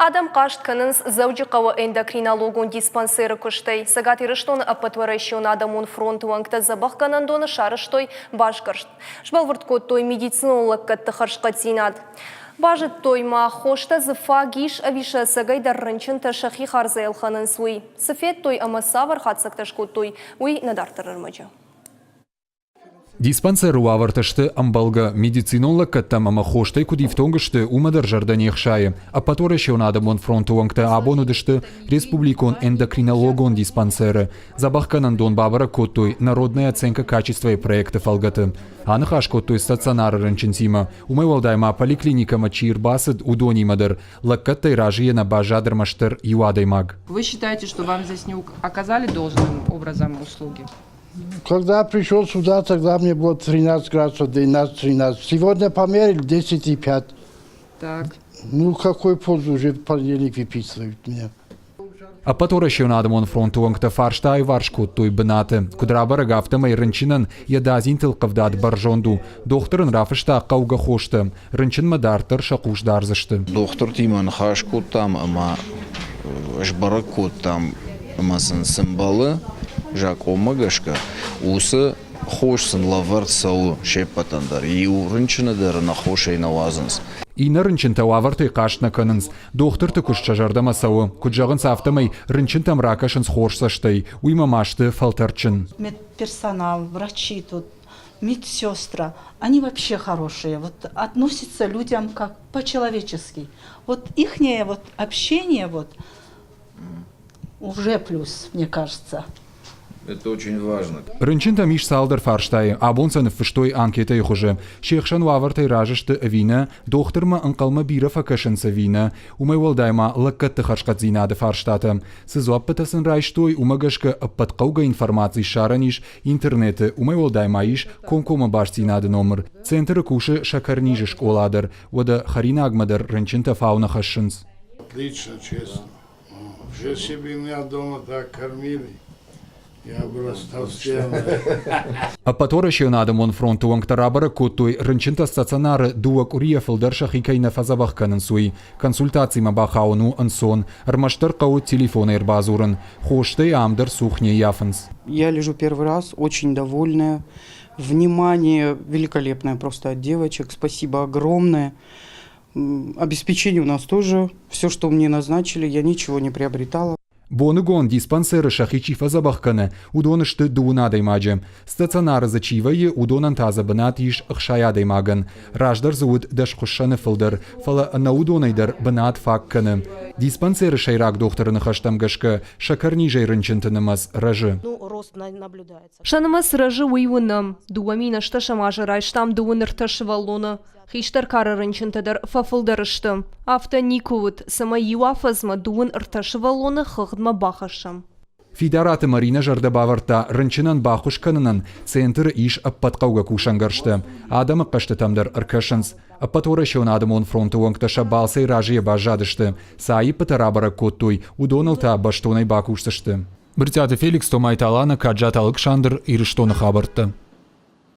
Адӕм хъаст кӕнынц Дзӕуджыхъӕуы эндокринологон диспансеры куыстӕй. Цӕгат Ирыстоны Ӕппӕтуӕрӕсеон адӕмон фронты уӕнгтӕ дзӕбӕхгӕнӕндоны сарӕзтой басгӕрст. Сбӕлвырд кодтой медицинон лӕггӕдты хӕрзхъӕддзинад. Базыдтой ма, хостӕ дзы фаг ис ӕви сӕ ӕцӕгӕйдӕр рынчынтӕ сӕхи хардзӕй ӕлхӕнынц, уый. Цы федтой ӕмӕ цавӕр хатдзӕгтӕ скодтой, уый нӕ дарддӕр ӕрмӕджы. Диспансеры уавӕртӕ сты ӕмбӕлгӕ, медицинон лӕггӕдтӕм ӕмӕ хостӕй куыд ифтонг сты, уымӕ дӕр зӕрдӕ не хсайы. Ӕппӕтуӕрӕсеон адӕмон фронты уӕнгтӕ абон уыдысты республикон эндокринологон диспансеры. Дзӕбӕхгӕнӕндон бабӕрӕг кодтой Народная оценка качества-йы проекты фӕлгӕты. Аныхас кодтой стационары рынчынтимӕ. Уымӕй уӕлдай ма поликлиникӕмӕ чи ӕрбацыд, уыдонимӕ дӕр. Лӕггӕдтӕй разыйӕ нӕ баззад ӕрмӕстдӕр иу адӕймаг. Вы считаете, что вам здесь не оказали должным образом услуги? Когда пришел сюда, тогда мне было 13 градусов, 12-13. Сегодня померили 10,5. Так. Ну, какой пользу уже в понедельник выписывают меня? Ӕппӕтуӕрӕсеон адӕмон фронты уӕнгтӕ фарста аиварс кодтой бынаты. Куыд рабӕрӕг, афтӕмӕй рынчынӕн йӕ дадзинты ӕлхъывдад бӕрзонд у. Дохтыр ын рафыста хъӕугӕ хостӕ. Рынчынмӕ дарддӕр сӕ хъус дардзысты. Дохтыртимӕ ныхас кодтам ӕмӕ сбӕрӕг кодтам, ӕмӕ сын цы мбӕлы закъонмӕ гӕсгӕ, уыцы хос сын лӕвӕрд цӕуы се ппӕтӕн дӕр. Иу рынчыны дӕр ӕнӕ хосӕй нӕ уадзынц. Иннӕ рынчынтӕ уавӕртӕй хъаст нӕ кӕнынц. Дохтырты куыст сӕ зӕрдӕмӕ цӕуы. Куыд зӕгъынц, афтӕмӕй рынчынтӕм ракӕсынц хорз цӕстӕй, уыимӕ ма сты фӕлтӕрдджын. Медперсонал, врачи тут медсестра, они вообще хорошие, вот относятся людям как по-человечески. Вот ихнее вот общение вот уже плюс, мне кажется. Это очень важно. Рынчынтӕм ис цалдӕр фарстайы. Абон сӕ ныффыстой анкетӕйы хуызы. Се хсӕн уавӕртӕй разы сты ӕви нӕ, дохтырмӕ ӕнхъӕлмӕ бирӕ фӕкӕсынц ӕви нӕ, уымӕй уӕлдай ма лӕггӕдты хӕрзхъӕддзинады фарстатӕ. Цы дзуаппытӕ сын райстой, уымӕ гӕсгӕ ӕппӕт хъӕугӕ информаци ссарӕн ис Интернеты уымӕй уӕлдай ма ис комкоммӕ бастдзинады номыр. Центры кусы сӕкӕрнизы скъола дӕр, уӕдӕ хӕринагмӕ дӕр рынчынтӕ фау нӕ хӕссынц. Отлично, честно. Если бы меня дома так кормили, я бы растолстел. Ӕппӕтуӕрӕсеон адӕмон фронты уӕнгтӕ рабӕрӕг кодтой, рынчынтӕ стационары дыууӕ къуырийӕ фылдӕр сӕхи кӕй нӕ фӕдзӕбӕх кӕнынц, уый. Консультацимӕ бахауын у ӕнцон, ӕрмӕстдӕр хъӕуы телефонӕй ӕрбадзурын. Хостӕй ам дӕр цух не ййафынц. Я лежу первый раз, очень довольная. Внимание великолепное просто от девочек. Спасибо огромное. Обеспечение у нас тоже. Все, что мне назначили, я ничего не приобретала. Боныгон диспансеры сӕхи чи фӕдзӕбӕх кӕны, уыдон сты дыууын адӕймаджы. Стационары дзы чи вӕййы, уыдонӕн та дзы бынат ис 60 адӕймагӕн. Раздӕр дзы уыд дӕс хуыссӕны фылдӕр, фӕлӕ ӕнӕ уыдонӕй дӕр бынат фаг кӕны. Диспансеры сӕйраг дохтыры ныхӕстӕм гӕсгӕ, сӕкӕрнизӕй рынчынты нымӕц рӕзы. Сӕ нымӕц рӕзы, уый уынӕм. 2008 азы райстам дыууын ӕртӕ сывӕллоны. Хистӕр кары рынчынтӕ дӕр фӕфылдӕр сты. Афтӕ никуы уыд, цӕмӕй иу афӕдзмӕ дыууын ӕртӕ сывӕллоны хыгъдмӕ бахӕссӕм. Фидараты Маринӕ зӕрдӕ бавӕрдта, рынчынӕн баххуыс кӕнынӕн центры ис ӕппӕт хъӕугӕ кусӕнгӕрзтӕ. Адӕмы хъӕстытӕм дӕр ӕркӕсынц. Ӕппӕтуӕрӕсеон адӕмон фронты уӕнгтӕ сӕ балцӕй разыйӕ баззадысты. Цы аиппытӕ рабӕрӕг кодтой, уыдоныл та бӕстонӕй бакусдзысты. Брытъиаты Феликс, Томайты Алана, Каджаты Алыксандр, Ирыстоны хабӕрттӕ.